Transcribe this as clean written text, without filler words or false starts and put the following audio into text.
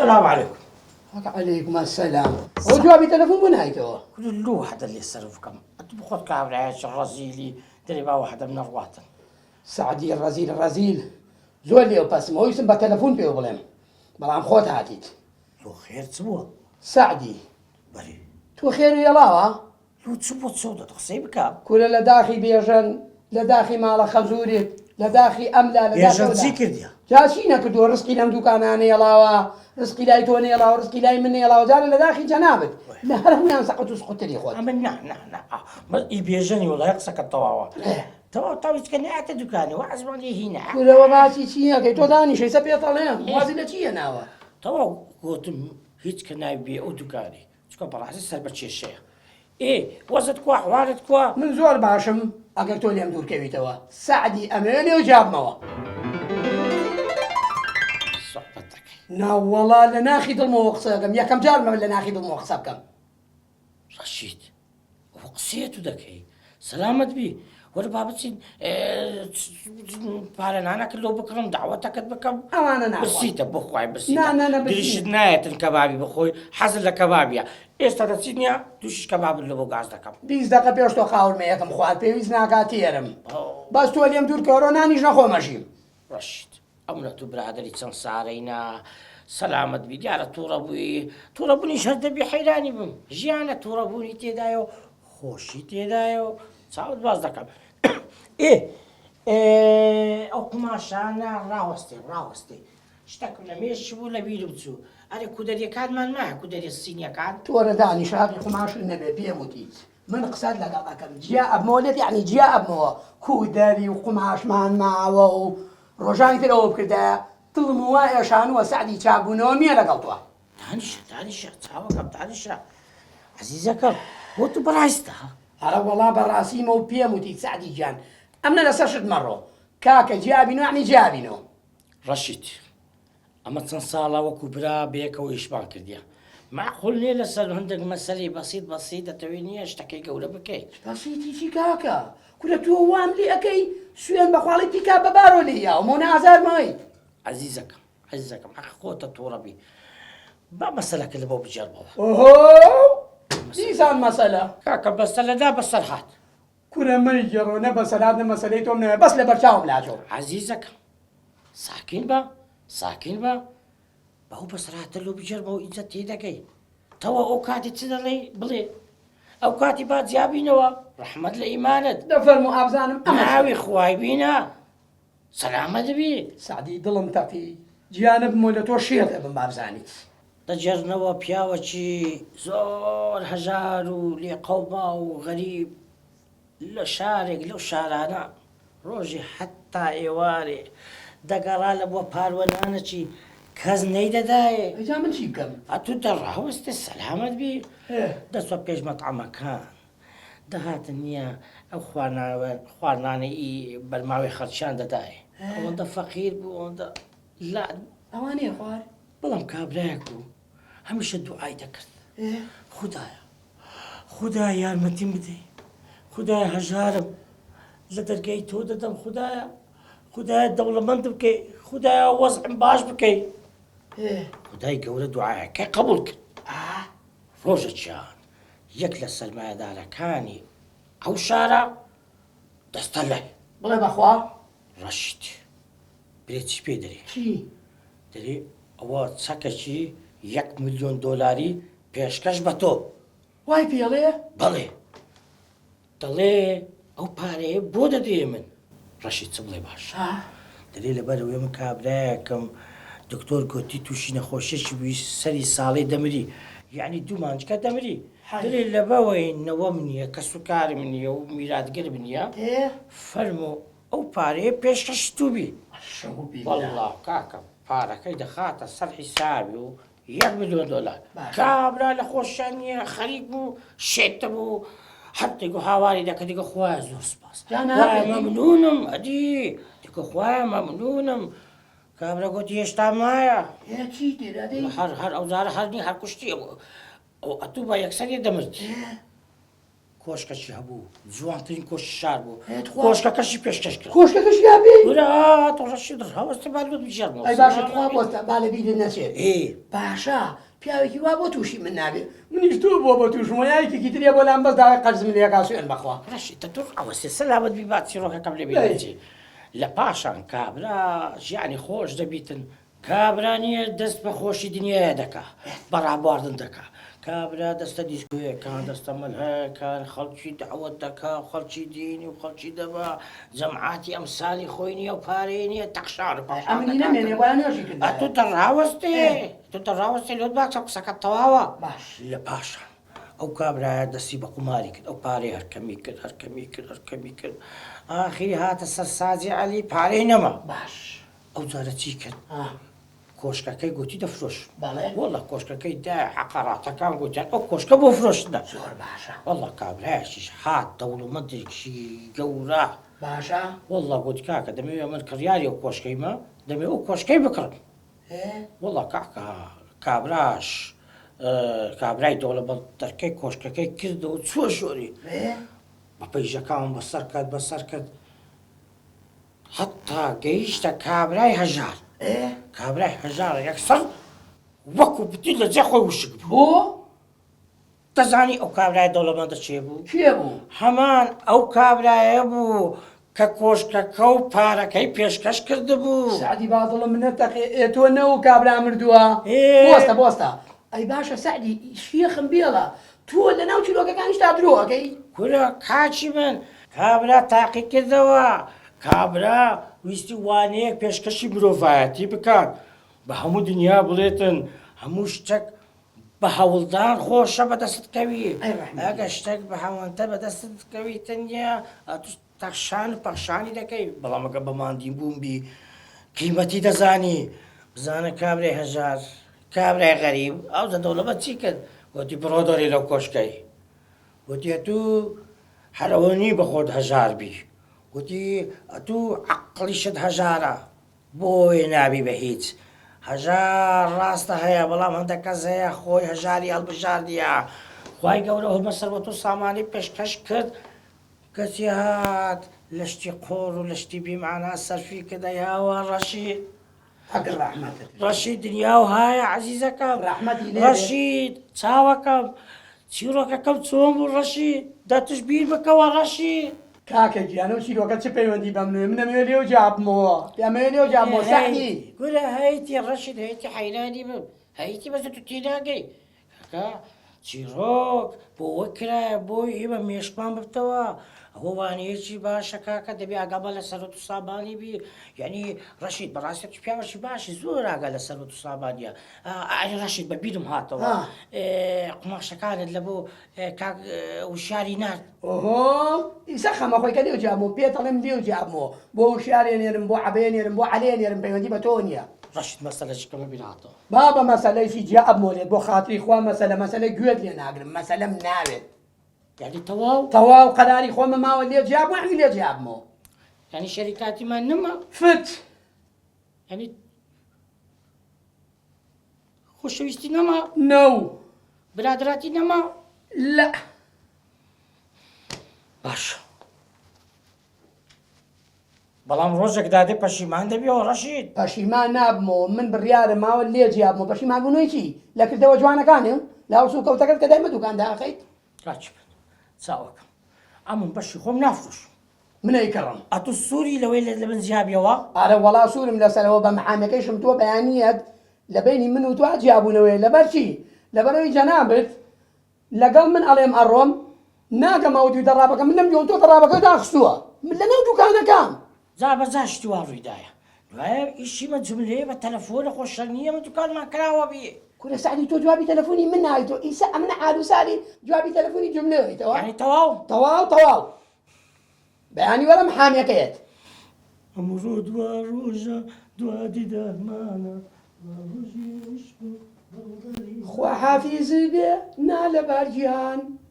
سلام علیکم. علیکم السلام. ئەوە جوابی تەلەفۆن بۆ نایتەوە؟ کورە لۆ وەحدە لێ سەرف بکەم ئەتوو بخۆت کابرایەکی ڕەزیلی دەرێ با وەحدەم نەڕواتن. سەعدی ڕەزیل ڕەزیل زۆر لێو پەسم ئەویستم بە تەلەفۆن پێو بڵێم بەڵام خۆت هاتیت. لۆ خێر چ بووە؟ سەعدی. بەرێ. تۆ خێرو یەڵاوە؟ لۆ چ بۆ چۆ دەت قسەی بکە. کورە لە داخی بێژەن لە داخی ماڵە خەزورت لە داخی ئەم لا لە داخی بێژەن ئەو لا. چی کردیە؟ جا چی نەکردووە ڕزقی لەم دوکانانە نەیەڵاوە ڕزقی لای تۆ نەیەڵاوە ڕزقی لای من نەیەڵاوە جارێ لە داخی جەنابت لە هەر هەموویان سەقەت و سقوتری خۆت. ئەمە نا نا نا بەس ئی بێژەنی وەڵای قسەکەت تەواوە تەواو تاو هیچ کە نەیاتە دوکانی وازمان لێ هینا. کورە وە باسی چی ئەکەی تۆ دانیشە ئیسە پێت ئەڵێم وازی لە چی هێناوە؟ تەواو گۆتم هیچ کە ناوی بێ ئەو دوکانی چونکە بەڕاستی سەر بە کێشەیە. ئێ وەزت کوا حوالت کوا؟ من زۆر باشم ئەگەر تۆ لێم دوور کەویتەوە سەعدی ئەمەوێ لێو جیابمەوە. سوحبەت دەکەی. ناوەڵا لە ناخی دڵمەوە قسە دەکەم یەکەم جارمە لە ناخی دڵمەوە قسە بکەم. ڕەشید ئەوە قسەیە تو دەکەی سەلامەت بی وەرە با بچین پارە نانەکە لۆ بکڕم داوەتەکەت بکەم ئەوانە ناخۆم. برسیتە بۆ خوای برسیتە نا، نا، نا، برسی دریشت نیم. نایەتن کەبابی بخۆی حەزت لە کەبابیە ئێستا دەچین یا دووشیش کەبابت لە بۆ گاز دەکەم 20 دەقە پێش تۆ قاورمەیەکم خوارد پێویست ناکات تێرم بەس تۆ لێم دوور کەوەرەوە نانیش نەخۆم ئەژیم. ڕەشید ئەمنە تو برادەری چەند سارەینا سەلامەت بی دیارە توڕە بووی توڕە بوونیش هەر دەبی حەیرانی بم ژیانە توڕە بوونی تێدایە و خۆشی تێدایە و چاوت باز دەکەم ئێ ئەو قوماشانە ڕاوەستێ ڕاوەستێ شتەکم لە مێشک بوو لە بیرم چوو ئەرێ کودەریەکانمان مایە کودەریە سینیەکان تۆرە دانیشە هەقی قوماشت نەبێ پێم وتیت من قسەت لەگەڵ ئەکەم جیا ئەبمەوە لێت یەعنی جیا ئەبمەوە کو دەری و قوماشمان ماوە و ڕۆژانی تر ئەوە بکردایە دڵم وا ئێشانووە سەعدی چاکبوونەوەم نییە لەگەڵ تۆ. دانیشە دانیشە چاوەکەم دانیشە عەزیزەکەم بۆ تو بەڕاستە؟ ئەرە وەڵا بەڕاستیمە و پێم وتی سەعدی گیان ئەمنە لەسەر شت مەڕۆ کاکە جیا بینەوە یەعنی جیا بینەوە. ڕەشید ئەمە چەند ساڵە وەکو برا بەیەکەوە ئیشمان کردیە مەعقول نیە لەسەر هەندێک مەسەلەی بەسیت بەسیت دەتەوێ نیە شتەکەی گەورە بکەی. بەسیتی چی کاکە کورە تۆ وام لێ ئەکەی سوێن بەخواڵی پیکا بە بارۆ لێی یاوم و نازار مای. عەزیزەکەم عەزیزەکەم حەقی خۆتە توڕە بی با مەسەلەکە لە بۆ بگێڕمەوە. ئۆهۆ دیسان مەسەلە. کاکە مەسەلە نا بەسەر هات. کورە مەیگێڕۆ نە بەسەر هات نە مەسەلەی تۆم نەوێ بەس لەبەر چاوم لاچۆ. عەزیزەکەم ساکین بە ساکین بە بەو بەسەرهاتە لۆ بگێڕمەوە ئینجا تێدەگەی تەوە ئەو کاتی چ دەڵێی بڵێ ئەو کاتی با جیابینەوە ڕەحمەت لە ئیمانت دەفەرموو ئابزانم ئەمە ناوی خوای بینە سەلامەت بی. سەعدی دڵم تەقی جیا نەبمەوە لە تۆ شێت ئەبم بابزانیت. دەگێڕنەوە پیاوەکی زۆر هەژار و لێقەوماو و غەریب لە شارێک لەو شارانە ڕۆژی حەتا ئێوارێ دەگەڕا لە بۆ پاروە نانەکی کەس نەیدەدایێ. ئەی جا من چی بکەم؟ ئەتوو دە ڕاوەستێ سەلامەت بی دەچوە پێش مەتعەمەکان دەهاتن نییە ئەو خواردنانەی ئی بەرماوەی خەڵکیان دەدایێ ئەوەندە فەقیر بوو ئەوەندە لات بوو. ئەوانەیە خوارد؟ بەڵام کابرایەک بوو هەمیشە دوعای دەکرد خودایە خودایە یارمەتیم بدەی خودایە هەژارم لە دەرگای تۆ دەدەم خودایە خودایە دەوڵەمەند بکەی خودایە وەزعم باش بکەی خدای گەورە دوعایەکەی قبول کرد ڕۆژەکیان یەک لە سەرمایەدارەکانی ئەو شارە دەستە لای بڵێ بەخوا ڕەشید برێ چی پێ دەرێ؟ چی؟ دەرێ ئەوە چەکەکی یەک ملیۆن دۆلاری پێشکەش بە تۆ. وای پێڵێ؟ بەڵێ. دەڵێ ئەو پارەیە بۆ دەدەیە من؟ ڕەشید چ بڵێ باشە. دەرێ لەبەر ئەوەی من کابرایەکم دکتۆر گۆتی تووشی نەخۆشیەکی بووی سەری ساڵێ دەمری یەعنی دوو مانجکە دەمری. دەرێ لەبەوەی نەوەم نییە کەسوکارم نییە و میراتگرم نییە فەرموو ئەو پارەیە پێشکەش توبی. وەڵا کاکە پارەکەی دەخاتە سەر حیسابی و یەک ملیۆن دۆلار کابرا لە خۆشیان نییە خەریک بوو شێتە بوو هەر دەگو هاواری دەکە دیگە خوایە زۆر سپاس مەمنونم ئەدی دیگە خوایە مەمنونم کابرا گوتی هێشتا مایە هەر هەر ئەو جارە هەر نی هەر کوشتی ئەو ئەتوو بە یەکسەر دەمرد. کۆشکەکی هەبوو جوانترین کۆشکی شار بوو ئێ تخوا. کۆشکەکەشی پێشکەش کرد کۆشکەکەشی یا پێی؟ کورە تۆ ڕەشید هەوەستە با لۆت بگێڕمەوە ئەی باشە تخوا بۆستە با لە بیرت نەچێت ئێ باشە پیاوێکی وا بۆ تووشی من نابێ منیش تۆ بووە بۆ تووشمەوە یا یەکێکی ترە بۆ لام بەس داوای قەرزم لێکا سوێن بەخوا. ڕەشید تە تۆ ئەوەستێ سەلامەت بی با چیڕۆکەکەم لێ بیر ئەی. نەچێ لە پاشان کابرا ژیانی خۆش دەبیتن کابرا نییە دەست بە خۆشی دنیایە دەکا بە ڕابواردن دەکا کابرا دەستە دیسکۆیەکان دەستە مەلهایەکان خەڵکی دەعوەت دەکا و خەڵکی دینی و خەڵکی دەبا جەمعاتی ئەمسالی خۆی نییە و پارەی نییە تەخشان و پەخشان ئەمنی دەکاتن نەمێنێ بۆیان نوێژی کردایە. ئەتوو دەڕاوەستێ تو دەڕاوەستێ لۆت باشە قسەکەت تەواوە. باش. لە پاشان ئەو کابرایە دەستی بە قوماری کرد ئەو پارەی هەر کەمی کرد هەر کەمی کرد هەر کەمی کرد ئاخری هاتە سەر سازی عەلی پارەی نەما. باش. ئەو جارە چی کرد؟ کۆشکەکەی گوتی دەفرۆشم. بەڵێ. وەڵا کۆشکەکەی دایە عەقاراتەکان گوتیان ئەو کۆشکە بۆ فرۆشتنە. زۆر باشە. وەڵا کابرایەکیش هات دەوڵەمەندێکی گەورە. باشە. وەڵا گوتی کاکە دەمەوێ من کڕیاری ئەو کۆشکەیمە دەمەوێ ئەو کۆشکەی بکڕم. وەڵا کاکە کابراش کابرای دەوڵەمەند دەرکەی کۆشکەکەی کردەوە چووە ژۆری. بە پەیژەکان بەسەر کەت بەسەر کەت. هەتا گەیشتە کابرای هەژار. کابرای هەژار یەکسەر وەکو پتی لە جێ خۆی وشک بوو. بۆ؟ دەزانی ئەو کابرای دەوڵەمەندە کێ بوو؟ کێ بوو؟ هەمان ئەو کابرایە بوو کە کۆشکەکە و پارەکەی پێشکەش کردبوو. سەعدی با دڵم نەتەقێ ئێ تۆ نەو کابرا مردووە؟ بۆستە بۆستە ئەی باشە سەعدی شێخم بێڵە تۆ لەناو چیرۆکەکانیشتا درۆ ئەکەی؟ کورە کاکی من کابرا تاقیکردەوە، کابرا ویستی وانەیەک پێشکەشی مرۆڤایەتی بکات، بە هەموو دنیا بڵێتن هەموو شتەک بە هەوڵدان خۆشە بەدەستت کەوی، ئەگەر شتەک بە هەوەنتە بەدەستت کەویتن نیە ئەتوو تەخشان و پەخشانی دەکەی، بەڵام ئەگەر بە ماندیبوون بی قیمەتی دەزانی، بزانە کابرای هەژار کابرای غەریب ئەوجا دەوڵەمەند چی کرد؟ گۆتی بڕۆ دەرێ لەو کۆشکەی. گوتی ئەتوو هەر ئەوە نی بە خۆت هەژار بی گوتی ئەتوو عەقڵیشت هەژارە بۆیە نابی بە هیچ هەژار ڕاستە هەیە بەڵام هەندێک کەس هەیە خۆی هەژاری هەڵبژاردیە خوای گەورە هەمە سەروەت و سامانی پێشکەش کرد کەچی هات لە شتی قۆڕ و لە شتی بیمانا سەرفی کرد ئەی هاوار ڕەشید حەق ڕەحمەتت لێ. ڕەشید دنیا و هایە عەزیزەکەم. ڕەحمەتی لێ بێ. ڕەشید چاوەکەم چیڕۆکەکەم چۆن بوو ڕەشید دەتش بیر بکەوە ڕەشید. کاکە گیان ئەو چیرۆکە چ پەیوەندی بە منەوە من ئەمەوێ لێو جیابمەوە ئەمەوێ لێو جیابمەوە سەعدی. کورە هەیتی ڕەشید هەیتی حەیرانی بم هەیتی بەس تو تێناگەی کاکە چیڕۆک بۆ وە کرایە بۆی ئێمە مێشکمان ببتەوە ئەوە وانەیەکی باشە کاکە دەبێ ئاگامان لە سەروەت و سامانی بی یعنی ڕەشید بەڕاستی تو پیاوەکی باشی زۆر ئاگا لە سەروەت و سامانیە ئەری ڕەشید بە بیرم هاتەوە قوماشەکانت لە بۆ کاک وشیاری نارد ئۆهۆ ئیسە خەمە خۆی کە لێو جیابمەوە پێت ئەڵێم لێو جیابمەوە بۆ وشیارێ نێرم بۆ عەبەیە نێرم بۆ عەلێ نێرم پەیوەندی بە تۆ نییە. ڕەشید مەسەلەکی کەمە بیر هاتەوە. بابە مەسەلەیشی جیا ئەبمەوە لێت بۆ خاتری خوا مەسەلە مەسەلە گوێت لێ ناگرم مەسەلەم ناوێت. یانی تەواو؟ تەواو قەراری خۆمە ماوە لێ جیابمەوە یانی لێ جیابمەوە. یانی شەریکاتیمان نەما؟ فت. یانی خۆشەویستی نەما؟ نەو. برادراتی نەما؟ لە. باشە. بەڵام ڕۆژێک دادێ پەشیمان دەبیەوە ڕەشید. پەشیمان نابمەوە من بڕیارم ماوە لێ جیابمەوە پەشیمان بوونەوەی چی؟ لە کردەوە جوانەکانم؟ لە هەڵسوکەوتەکەت کە دایمە دوکان داخەیت؟ کاکی من چاوەکەم ئەمن بەشی خۆم نافرۆشم. من ئەیکڕم. ئەتوو سووری لەوەی لە من جیابیەوە؟ ئارە وەڵا سوورم لەسەرەوە بە محامیەکەیشم تۆ بەیانیەت لە بەینی من و تۆ جیابوونەوەیە لەبەر چی؟ لەبەرئەوەی جەنابت لەگەڵ من ئەڵێم ئەڕۆم ناگەم ئەو دوو دەڕابەکە من لەم دوێم تۆ دەڕابەکە داخستووە من لەناو دوکانەکەم. جا بە جا شتی وا ڕوویدایە دوایە ئیشی مە جملەیە بە تەلەفۆنە خۆ شەر نییە من دوکانمان کراوە بی. کورە سەعدی تۆ جوابی تەلەفۆنی من نایتەوە ئیسە ئەمنە عالو سالی جوابی تەلەفۆنی جملە ئەیتەوە. یانی تەواو؟ تەواو تەواو بەیانی وەرە محامیەکەیەت. ئەمڕۆ دوا ڕۆژە دوا دیدارمانە دوا ڕۆژی عیشق و دڵداری. خوا حافیزت بێ نا لەبار گیان.